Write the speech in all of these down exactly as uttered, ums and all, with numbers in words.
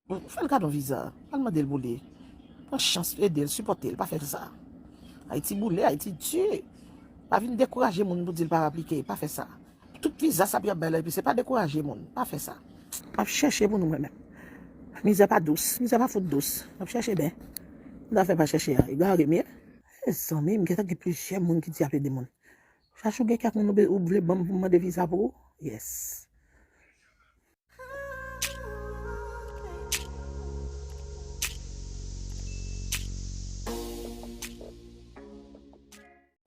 Fè l kado viza. Al mande l pou li. Pran chans, ede l, sipòte l. Pa fè l sa. Ayiti boule, Ayiti di. Pa vin dekouraje moun pou di l pa aplike. Pa fè sa. Tout viza sa ap y ap bay la, epi se pa dekouraje moun. Pa fè sa. M ap chèche pou nou mwen menm. Mizè pa dous. Mizè pa fout dous. M ap chèche ben. Moun afè pa chèche a. Egare m ye. Mezanmi, m gentan gen plizyè moun ki di y ap ede moun. Chache w gen kèk moun ou be- ou vle ban m pou m mande viza pou ou? Yes.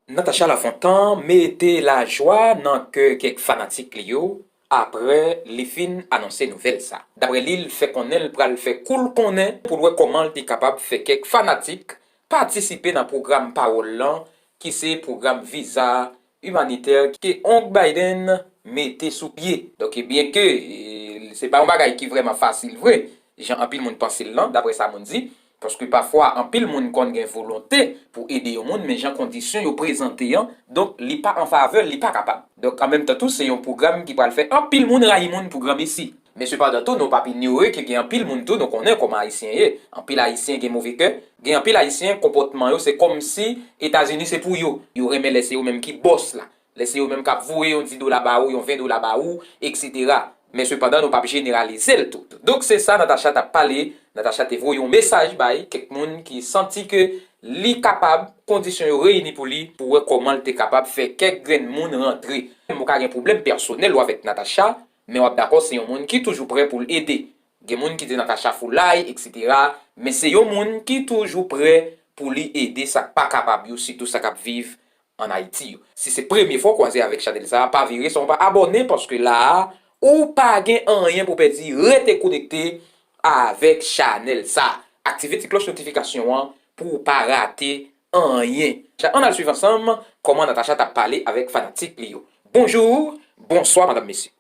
Natacha Lafontant mete lajwa nan kè kèk fanatik li yo apre li fin anonse nouvèl sa. Daprè li, l fè konnen l pral fè kou l konnen pou l wè kòman l te kapab fè kèk fanatik patisipe nan pwogram pawòl lan, ki se pwogram viza imanitè ke Onk Biden mete sou pye. Donk, byenke, e, se pa yon bagay ki vrèman fasil vre, jan anpil moun panse l lan, daprè sa moun di, paske pafwa, anpil moun konn gen volonte pou ede yon moun, men jan kondisyon yo prezante an, donk, li pa an favè l, li pa kapab. Donk, an menm tan tou, se yon pwogram ki pral fè anpil moun rayi moun pou granmesi. Men sepandan tou, nou p ap inyore ke gen anpil moun tou, nou konnen kòman Ayisyen ye. Anpil Ayisyen gen move kè. Gen anpil Ayisyen, konpòtman yo, se kòmsi Etazini se pou yo. Yo renmen lè se yo menm ki bòs la. Lè se yo menm k ap voye yon dis dola ba ou, yon ven dola ba ou, etsetera. Men sepandan, nou p ap jeneralize l tou. Donk, se sa Natacha t ap pale. Natacha te voye yon mesaj bay kèk moun ki santi ke li kapab, kondisyon yo reyini pou li, pou wè kòman l te kapab fè kèk grenn moun rantre. Ou ka gen pwoblèm pèsonèl ou avèk Natacha, men w ap dakò se yon moun ki toujou prè pou l ede. Gen moun ki di Natacha foulay, etsetera. Men se yon moun ki toujou prè pou li ede sa k pa kapab yo, sitou sa k ap viv ann Ayiti yo. Si se premye fwa w kwaze avèk chanèl sa a, pa vire san w pa abòne, paske la a, ou pa gen anyen pou pèdi, rete konekte avèk chanèl sa a. Aktive ti klòch notifikasyon an pou w pa rate anyen. Ann al swiv ansanm kòman Natacha t ap pale avèk fanatik li yo. Bonjou, bonswa, madanm, mesye.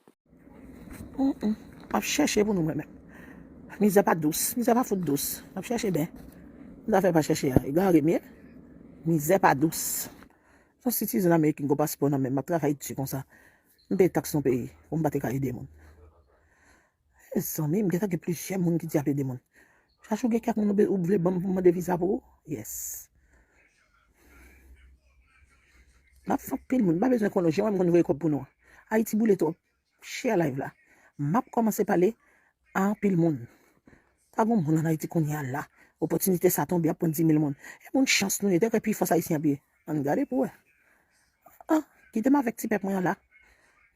Mm, mm. M ap chèche pou nou mwen menm. Mizè pa dous. Mizè pa fout dous. M ap chèche ben. Moun afè pa chèche a. Egare m ye. Mizè pa dous. Yon sitizèn ameriken, gon paspò nan men m, m ap travay di konsa. M peye taks yon peyi pou m pa te ka ede moun. Mezanmi, m gentan gen plizyè moun ki di y ap ede moun. Chache w gen kèk moun ou be- ou vle ban m pou m mande viza pou ou? Yes. M ap fè anpil moun. M pa bezwen konnen w. Jan w wè m konn voye kòb pou nou an. Ayiti boule twòp. Share live la. M ap kòmanse pale a anpil moun. Pa gen moun ann Ayiti kounye a la. Opòtinite sa tonbe, ap pran dis mil moun. E moun chans nou ye, te kwè pi fòs Ayisyen ap ye. Ann gade pou wè. Ah, kite m avèk ti pèp mwen an la.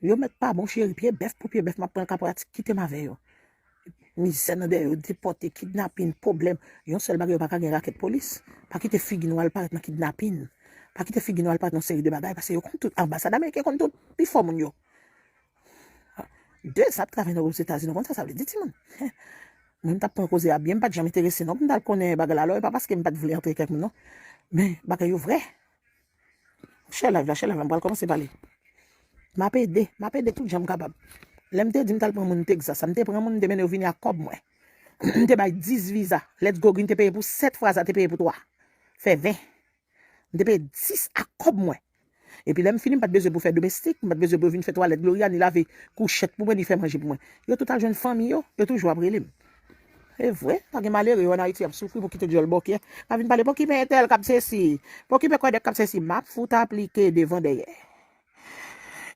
Yo mèt pa bon cheri, pye bèf pou pye bèf, m ap pran ka pratik, kite m avè yo. Mizè nan dèyè yo, depòte, kidnapin, pwoblèm. Yon sèl bagay, yo pa ka gen rakèt polis. Pa kite figi nou al parèt nan kidnapin. Pa kite figi nou al parèt nan seri de bagay, paske yo konn tout. Anbasad ameriken konn tout. Pi fò moun yo. De sa ap travay nan Ozetazini, ou konn sa sa vle di, timoun? Mwen, m t ap pran koze a byen, m pa t janm enterese non pou m t al konnen bagay la. Alò, e pa paske m pa t vle antre kèk moun non. Men, bagay yo vrè. Share live la, share live la, m pral kòmanse pale. M ap ede, m ap ede tout jan m kapab. Lè m te di m t al pran moun Texas, m te pran moun, m te mennen yo vini ak kòb mwen. M te bay dis viza. Let's Go Green te peye pou sèt, Fraza te peye pou twa. Fè ven. M te peye dis ak kòb mwen. Epi lè m fini, m pa t bezwen pou fè domestik, m pa t bezwen pou yo vin fè twalèt Gloria, ni lave kouchèt pou mwen, ni fè manje pou mwen. Yo tout al jwenn fanmi yo, yo toujou ap rele m. E vre, pa gen malere yo ann Ayiti ap soufri pou kite dyòl bòkyè. Pa vin pale, pokipe entèl k ap sesi, pokipe kòdèk k ap sesi, m ap fout aplike devan dèyè.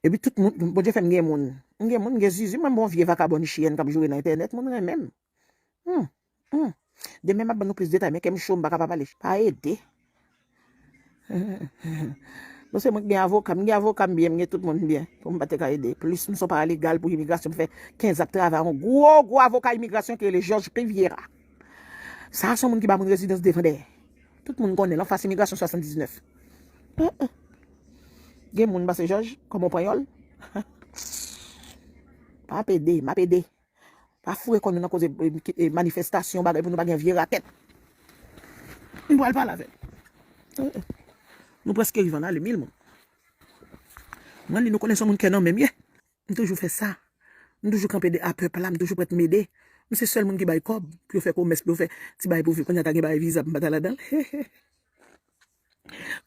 Epi tout moun, Bondye fè m gen moun. M gen moun, m gen zuzu, mwen m bon vye vakabòn chiyèn k ap joure nan entènèt, moun renmen m. Hmm, hmm. Demen m ap ban nou plis detay, men kè m cho, m pa ka pa pale. Pa ede. Bon, se mwen ki gen avoka, m gen avoka m byen, m gen tout moun byen. Pou m pa te ka ede. Plis m se yon paralegal pou imigrasyon, m fè kenz ap travay yon gwo, gwo avoka imigrasyon ki rele Georges P. Vieira. Sa a se yon moun ki ba moun rezidans devan dèyè. Tout moun konnen l anfas imigrasyon swasanndiznèf. Gen moun pase Georges, kòman w panyòl? Pa ap ede, m ap ede. Pa foure kò nou nan koze, e, e, manifestasyon, bagay pou nou pa gen vye rakèt. M pral pale avè l. Nou prèske rive ann ale, mil moun. Mwen, li nou konnen se yon moun kè nan men m ye. M toujou fè sa. M toujou kanpe de a pèp la, m toujou prèt m ede. M se sèl moun ki bay kòb pou yo fè komès, pou yo fè ti bagay pou viv. Kounye a ta gen bagay viza pou m pa ta ladan l.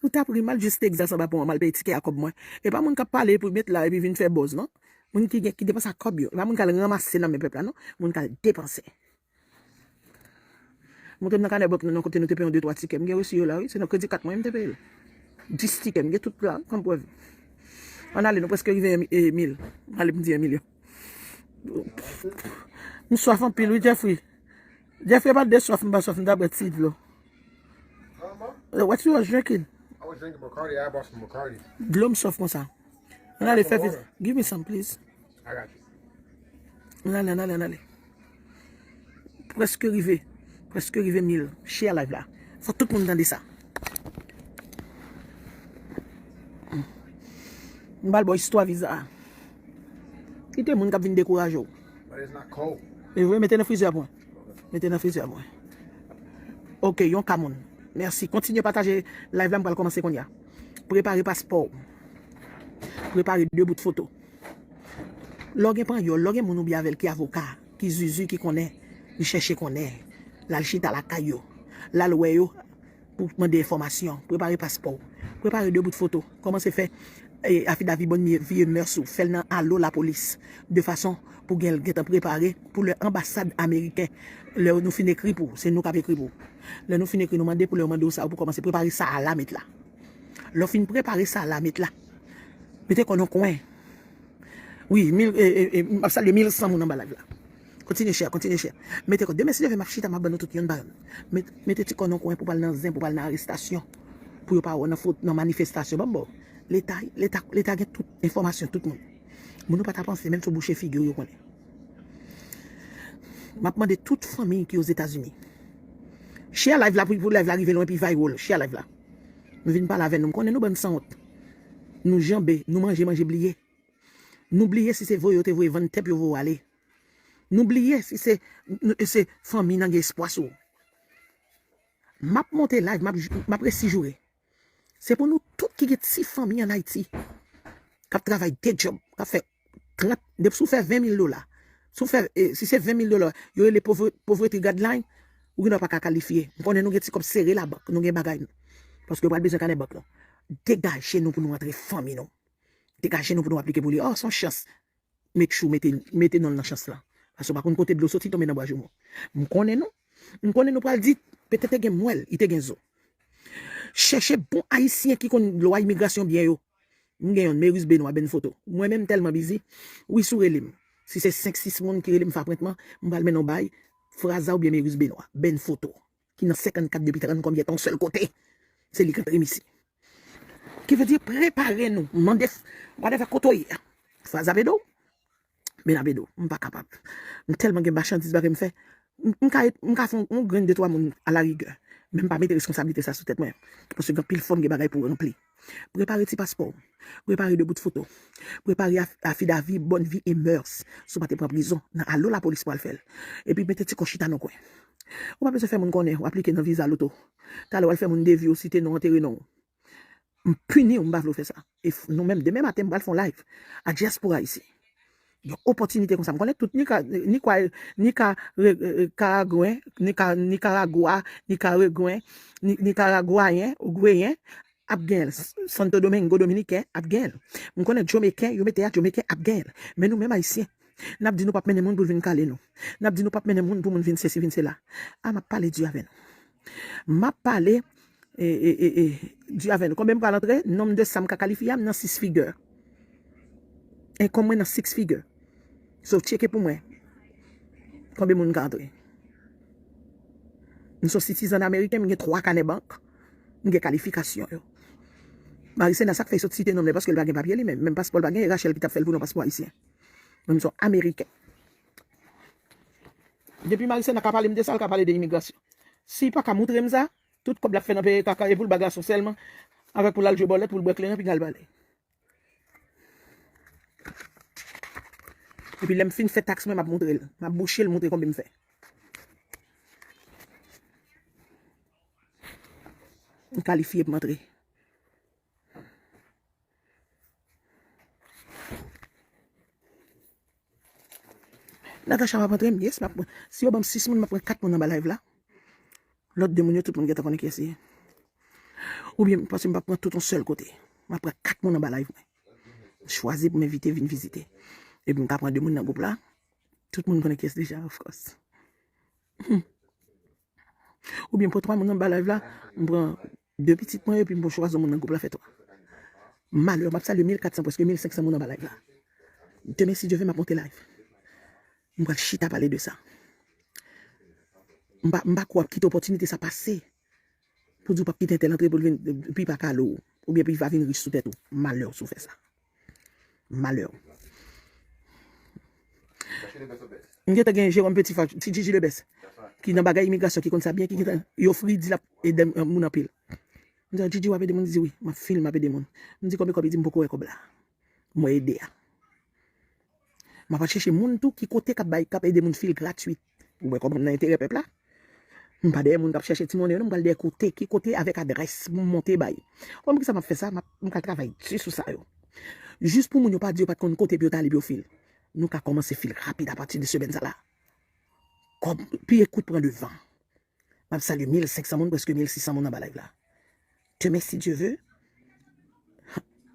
Nou t ap ri, m al jis Texas anba pon an, m al peye tikè a kòb mwen. E pa moun k ap pale pou met la epi vin fè buzz non. Moun ki gen, ki depanse ak kòb yo. E pa moun k al ranmase nan men pèp la non. Moun k al depanse. Montre m nan kanè bank nou, nan kote nou te peye yon de twa tikè. M gen resi yo la, wi. Se nan kredi kat mwen, m te peye l. Dis tikè, m gen tout la, kòm prèv. Ann ale, nou prèske rive en mi-, e, mil. Ann ale, m di en milyon. M swaf anpil, wi, Jeffrey. Jeffrey pa de swaf, m pa swaf, m ta bwè ti dlo. What you was drinking? I was drinking Bacardi. I bought some Bacardi. Dlo m swaf konsa. Ann ale, fè vit. Give me some, please. I got you. Ann ale, ann ale, ann ale. Prèske rive. Prèske rive mil. Share live la. Fò tout moun tande sa. M pral ba w istwa viza a. Kite moun k ap vin dekouraje w. But it's not cold. E vre, mete nan frizè pou mwen. Mete nan frizè pou mwen. Ok, yon ka moun. Mèsi. Kontinye pataje live la, m pral kòmanse kounye a. Prepare paspò w. Prepare de bout foto. Lè w gen panyòl, lè w gen moun ou byen avè l ki avoka, ki zuzu, ki konnen, li chèche konnen, l al chita lakay yo, l al wè yo pou mande enfòmasyon, prepare paspò w, prepare de bout foto, kòmanse fè, e, afidavi bonn vi e mèrs ou, fè l nan alo lapolis, de fason pou gen l gentan prepare pou lè anbasad ameriken, lè nou fin ekri pou w, se nou k ap ekri pou w. Lè nou fin ekri, nou mande pou lè yo mande w sa, ou pou kòmanse prepare sa a la mèt la. Lè w fin prepare sa a la mèt la, mete kò nan kwen. Wi, mil, e, e, e, m ap salye mil san moun anba live la. Kontinye share, kontinye share. Mete kò. Demen, si Dye vle, m ap chita, m ap ban nou tout yonn pa yonn. Met-, mete ti kò nan kwen pou pral nan zen, pou pral nan arestasyon. Pou yo pa wè w nan fot-, nan manifestasyon. Ban m ba w. Leta, Leta, Leta gen tout enfòmasyon, tout moun. Moun ou pa ta panse, menm sou bouche figi w, yo konnen. M ap mande tout fanmi ki Ozetazini. Share live la pou, pou live la rive lwen, pi viral. Share live la. Nou vin pale avè nou. M konnen nou bann sanwont. Nou janbe, nou manje, manje bliye. Nou bliye si se voye yo te voye vann tèt yo voye w ale. Nou bliye si se, se fanmi n an gen espwa sou ou. M ap monte live, m ap, m ap resi joure. Se pou nou tout ki gen ti fanmi ann Ayiti, k ap travay de djòb, k ap fè trant, depi si w fè ven mil dola, si w fè, e, si se ven mil dola, yo rele povre-, poverty guideline, ou gendwa pa ka kalifye. M konnen nou gen ti kòb sere labank, nou gen bagay nou. Paske yo pral bezwen kanè bank nou. Degaje nou pou nou antre fanmi nou. Degaje nou pou nou aplike pou li. Oh, se yon chans. Make sure mete, mete non l nan chans lan. Paske w pa konn kote dlo soti tonbe nan bwa joumou. M konnen nou. M konnen nou pral di, petèt te gen mwèl, li te gen zo. Chèche bon Ayisyen ki konn lwa imigrasyon byen yo. M gen yonn, Meris Benoit, benn foto. Mwen menm m tèlman bizi. Wi, si w rele m. Si se senk, sis moun ki rele m faprentman, m pral mennen w bay Fraza oubyen Meris Benoit, benn foto. Ki nan senkannkat depi trannkonbyen tan yon sèl kote. Se li k antre m isi. Ki vle di prepare nou. Mande f-, whatever kote w ye. Fraza Bedo. Bena Bedo. M pa kapab. M tèlman gen machandiz bagay m fè. M, m ka, m ka fè yon, yon grenn de twa moun alarigè. Men m pa mete reskonsablite sa sou tèt mwen. Paske gen anpil fòm, gen bagay pou ranpli. Prepare ti paspò w. Prepare de bout foto. Prepare af-, afidavi, bonne vie et mœurs. Si w pa te pran prizon, nan alo lapolis pral fè l. Epi mete ti kò chita nan kwen. Ou pa bezwen fè moun konnen, w aplike nan viza loto. Talè w al fè moun devi, ou site non, antere non w. M pini w, m pa vle w fè sa. E f-, nou menm, demen maten, m pral fè yon live a dyaspora isi. Yon opòtinite konsa. M konnen tout Nika-, Nikwa-, Nika-, re-, e, e, Karagwen, Nika-, Nikaragwa, Nikaragwen, Ni-, Nikaragwayen, Ougweyen, ap gen l. S-, Santo Domingo, Dominiken, ap gen l. M konnen Jomeken, yo mete a, Jomeken ap gen l. Men nou menm Ayisyen, n ap di nou p ap mennen moun pou l vin kale nou. N ap di nou p ap mennen moun pou moun vin sesi, vin sela. A, m ap pale di avè nou. M ap pale, e, e, e, e, di avè nou. Konbyen m pral antre? Nonm de sa m ka kalifye a, m nan sis figure. Enkòm mwen nan six figure. So, tcheke pou mwen. Konbyen moun ka antre? M se yon citizen ameriken, m gen twa kanè bank, m gen kalifikasyon yo. Marisena, sa k fè l sot site non m, paske l pa gen papye li menm. Menm paspò l pa gen, e Rachel ki t ap fè l pou l yon paspò ayisyen. Men m se yon ameriken. Depi Marisena ka pale m de sa, l ka pale de imigrasyon. Si l pa ka montre m sa, tout kòb l ap fè nan peye kaka, e pou l ba gason sèlman, avèk pou l al jwe bòlèt, pou l bwè kleren, epi l al pale. Epi lè m fin fè taks mwen, m ap montre l. M ap bouche l, montre konbyen m fè. M kalifye pou m antre. Natacha, m ap antre, m, yes, m ap pran. Si yo ban m sis moun, m ap pran kat moun anba live la. Lòt de moun yo, tout moun gentan konnen kiyès li ye. Oubyen, paske m p ap pran tout yon sèl kote. M ap pran kat moun anba live mwen. Chwazi pou m envite, vin vizite. Epi m ka pran de moun nan gwoup la. Tout moun konnen kiyès deja, of course. Hmm. Oubyen m pran twa moun anba live la, m pran de pitit mwen epi m pran chwazi yon moun nan gwoup la fè twa. Malè, m ap salye mil kat san, prèske mil senk san moun anba live la. Demen, si Dye vle, m ap monte live. M pral chita pale de sa. M pa, m pa kwè w ap kite opòtinite sa pase pou di w p ap kite entèl antre pou l vin, pou l pa kale w, oubyen pou l pa vin rich sou tèt ou. Malè w si w fè sa. Malè w. M gentan gen Jérôme Petit Frère, Ti Djidji Lebès, ki nan bagay imigrasyon, ki konn sa byen, ki gentan, yo ofri, di l ap ede moun anpil. M di, "Djidji, w ap ede moun?" Li di, "Wi, m ap filme, m ap ede moun." M di, "Konbyen kòb?" Li di, "M poko wè kòb la." Mwen ede a. M ap al chèche moun tou ki kote k ap bay, k ap ede moun fil gratwit. Ou wè kòman m nan enterè pèp la? M pa dèyè moun k ap chèche ti monnen yo, non, m pral dèyè kote, ki kote avèk adrès pou m monte bay. Konn poukisa m ap fè sa? M ap, m ka travay di sou sa yo. Jis pou moun yo pa di yo pa t konn kote pou yo t ale pou yo fil. Nou ka kòmanse fil rapid apati de semèn sa la. Kòb, piye kout pran devan. M ap salye mil senk san moun, prèske mil sis san moun anba live la. Demen, si Dye vle,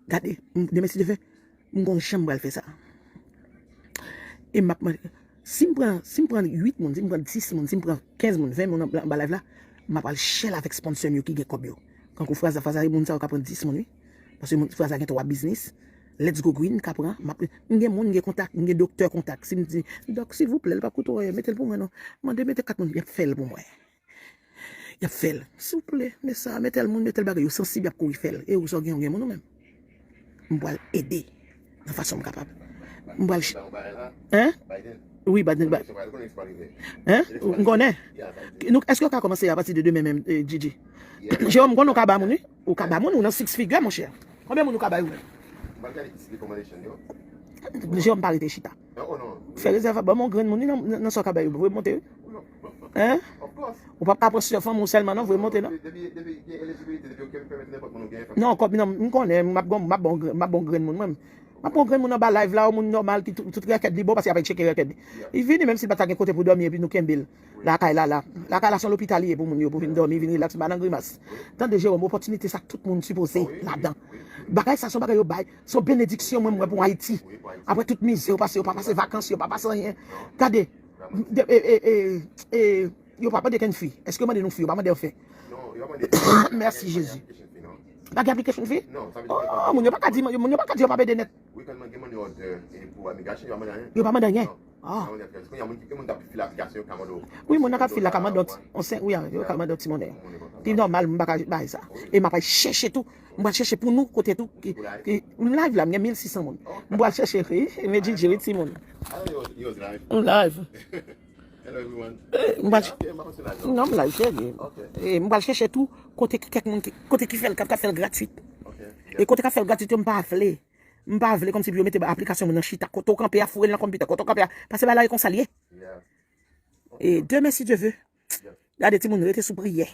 gade, m- demen, si Dye vle, m gon jan m pral fè sa. E m ap mande, si m pran, si m pran uit moun, si m pran dis moun, si m pran kenz moun, ven moun anba, anba live la, m ap al share l avèk sponsor m yo ki gen kòb yo. Kankou Fraza, Fraza, e moun sa yo ka pran dis moun, wi. Paske moun, Fraza gen twa biznis. Let's Go Green ka pran. M ap, m gen moun, m gen kontak, m gen doktè kontak. Si m di, "Dòk, silvouplè, li p ap koute w anyen, mete l pou mwen non." Mande mete kat moun, y ap fè l pou mwen. Y ap fè l. Silvouplè, men sa, men tèl moun, men tèl bagay. Yo sansib, y ap kouri fè l. E ou sa w gen, ou gen moun ou menm? M pral ede nan fason m kapab. M pral ch- Hein? Wi, Biden, ba- Hein? M konnen. Nou, èske w ka kòmanse apati de demen menm, eh, Djidji? Jewòm, m konnen w ka ba moun, wi. Ou ka ba moun, ou nan six figure, monchè. Konbyen moun ou ka ba yo menm? Jewòm pa rete chita. Fè rezèv, ban m yon grenn moun, wi, nan, nan sa w ka ba yo. Voye monte, wi. Hein? Ou p ap ka pran sè fanmi w sèlman, non, voye monte, non. Non, kòb, non, m konnen, m ap gon, m ap bon grenn, m ap bon grenn moun, mwen. M ap bon grenn moun anba live la, yon moun nòmal ki tout, tout rèkèd li bon, paske y ap tcheke rèkèd li. Li vini, menm si l pa ta gen kote pou dòmi, epi nou kenbe l. Lakay la, la. Lakay la, se yon lopital li ye pou moun yo, pou vin dòmi, vin rilaks, m pa nan grimas. Tande, Jewòm, opòtinite sa tout moun sipoze ladan. Bagay sa, se yon bagay yo bay, se yon benediksyon, mwen, m wè pou Ayiti. Apre tout mizè yo pase, yo pa pase vakans, yo pa pase anyen. Gade, de- e- e- e- e- yo pa mande kenn fi. Èske yo mande nou fi? Yo pa mande yo fè. Mèsi, Jezi. Pa gen application fi? Oh, moun yo pa ka di, moun yo pa ka di yo pa ede nèt. Yo pa mande anyen. Ah. Wi, moun nan k ap fil la ka mande yon ti, wi, yo ka mande yon ti monnen. Pi nòmal, m pa ka bay sa. E m ap al chèche tou. M pral chèche pou nou kote tou. Ki, ki, m live la, m gen mil sis san moun. M pral chèche, wi. Men Djidji, wi, timoun. M live. Eh, m pral ch- Non, m live, cheri. Eh, m pral chèche tou kote ki kèk moun ki, kote ki fè l, k ap, k ap fè l gratwit. E kote k ap fè l gratwit yo, m pa vle. M pa vle kòmsi pou yo mete aplikasyon moun nan chita. Kote w kanpe a, foure l nan konpitè. Kote w kanpe a, pase bay la e konsa l ye. E demen, si Dye vle, gade, timoun, rete sou priyè.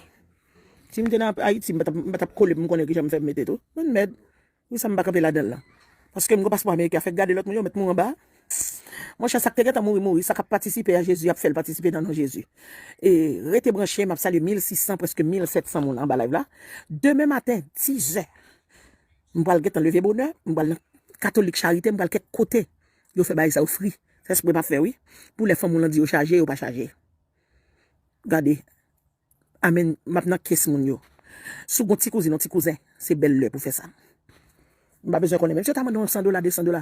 Si m te nan Ayiti, m pa t ap, m pa t ap kole pou m konnen kijan m fè m mete tou. Mwen mèd. Wi, sa m pa kanpe ladan l lan. Paske m gen paspò ameriken, fèk gade lòt moun yo, mèt mouri anba. Monchè, sa k te gentan mouri, mouri. Sa k ap patisipe a Jezi, y ap fè l patisipe nan non Jezi. E rete branche, m ap salye mil sis san, prèske mil sèt san moun anba live la. Demen maten, dis zè, m pral gentan leve bonè, m pral nan Katolik Charite, m pral kèk kote. Yo fè bagay sa yo fri. Fè espre m ap fè, wi. Pou lè fanm ou lan di yo chaje, yo pa chaje. Gade. Amèn. M ap nan kes moun yo. Si w gon ti kouzin, yon ti kouzen, se bèl lè pou fè sa. M pa bezwen konnen. Menm si yo ta mande w san dola, de san dola,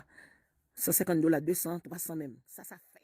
san senkant dola, de san, twa san menm. Sa, sa fè.